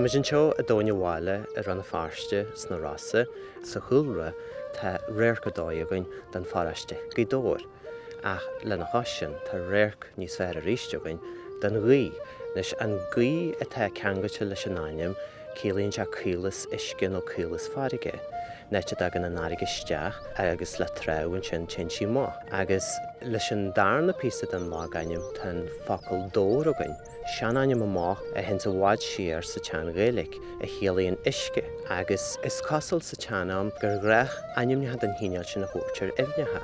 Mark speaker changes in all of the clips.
Speaker 1: Táimid anseo i dTóin an Bhaile i Rann na Feirste sna Rosa. Sa chúlra tá radharc ar dóigh againn den pharóiste Gaoth Dobhair. Ach lena chois sin tá radharc níos fearr arís againn den ghaoth. Anois an gaoth atá ceangailte leis an ainm, ciallaíonn sé caolas uisce nó caolas farraige. An áit a dtagann an fharraige isteach agus le trá ansin téann sí amach. Agus leis an darna píosa den logainm tá an focal dobhar againn. Seanainm amach a théanns i bhfad siar sa tSean-Ghaeilge, a chiallaíonn uisce, agus is cosúil sa tsean-am gur ghnách ainmneacha den chineál sin a thabhairt ar aibhneacha.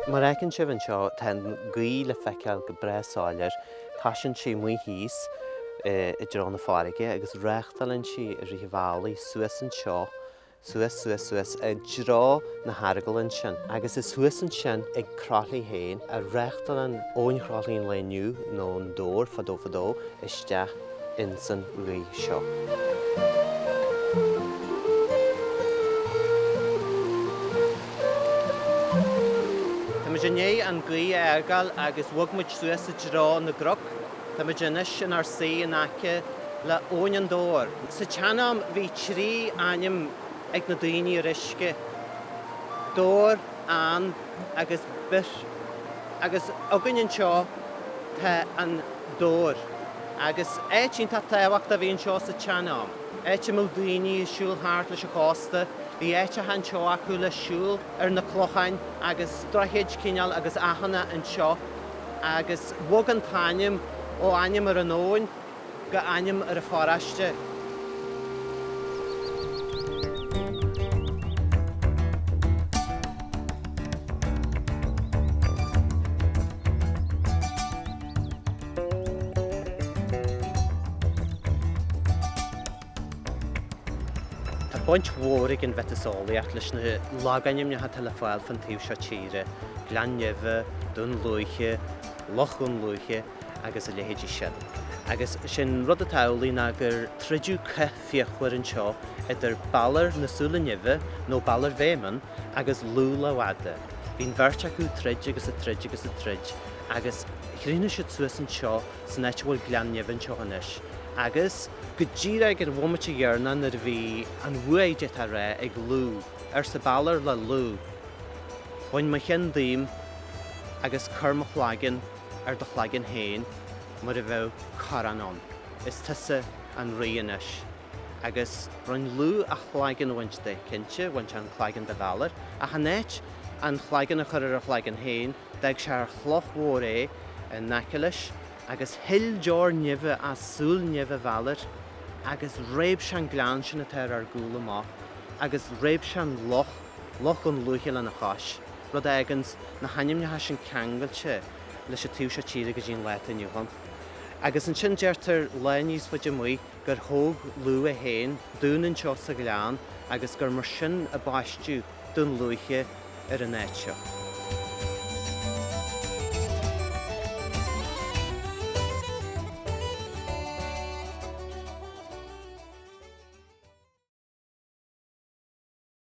Speaker 1: Mar a fheiceann sibh anseo, tá an ghaoth le feiceáil go breá soiléir. Toisíonn sí amuigh thíos i dtreo na farraige agus reáchtálann sí i rith an bhealaigh suas anseo Suas, suas, suas i dtreo na hEaragaile ansin. Agus is thuas ansin ag Croithlí féin a reáchtálann Abhainn Chroithlí an lae inniu, nó an Dobhar fadó fadó, isteach insan ghaoth seo. Táimid i ndiaidh an ghaoth a fhágáil agus bhog muid suas i dtreo na gcnoc. Táimid anois inár suí in aice le Abhainn an Dobhair. Sa tsean-am bhí 3 ainm ag na daoine ar uisce, Dobhar, An agus Bir. Agus againn anseo tá an Dobhar. Agus áit iontach tábhachtach a bhí anseo sa tsean-am. Áit a mbeadh daoine ag siúl thart leis an chósta. Bhí áiteacha anseo acu le siúl ar na clocháin agus droichid cineál agus áthanna anseo. agus bhog an t-ainm ó ainm ar an abhainn go ainm ar an pharóiste. Tá baint mhór ag an mhiotaseolaíocht leis na logainmneacha atá le fáil fán taobh seo tíre, Gleann Nimhe, Dún Lúiche, Loch Dhún Lúiche agus a leithéidí sin. Agus sé an rud atá amhlaidh ná gur troideadh cath fíochmhar anseo idir Balor na Súile Nimhe nó Balor Bhéimeann agus Lugh Lámhfhada. Bhí an bheirt acu ag troid agus ag troid agus ag troid agus chríochnaigh siad suas anseo san áit a bhfuil Gleann Nimhe anseo anois agus go díreach ag an bhomaite dheireanach nuair a bhí an bhuaidh, d'fhéadfá a rá, ag Lugh, arsa Balor le Lugh, Bain mo cheann díom agus cuir mo chlaigeann ar do chlaigeann féin mar a bheadh corrán ann. Is tusa an rí anois. Agus rinn Lugh a chlaigeann a bhaint de, cinnte, bhain sé an claigeann de Bhalor, ach in áit an chlaigeann a chur ar a chlaigeann féin, D'fhág sé ar chloch mhór é in aice leis agus shil deoir nimhe as súil nimhe Bhalair agus réab sé an gleann sin atá ar ár gcúl amach agus réab sé an loch, Loch Dhún Lúiche lena chois, rud a fháganns na hainmneacha sin ceangailte leis an taobh seo tíre go dtí an lá atá inniu ann. Agus ansin deirtear lá níos faide amuigh gur thóg Lugh é féin dún anseo sa ghleann agus gur mar sin a baisteadh Dún Lúiche ar an áit seo.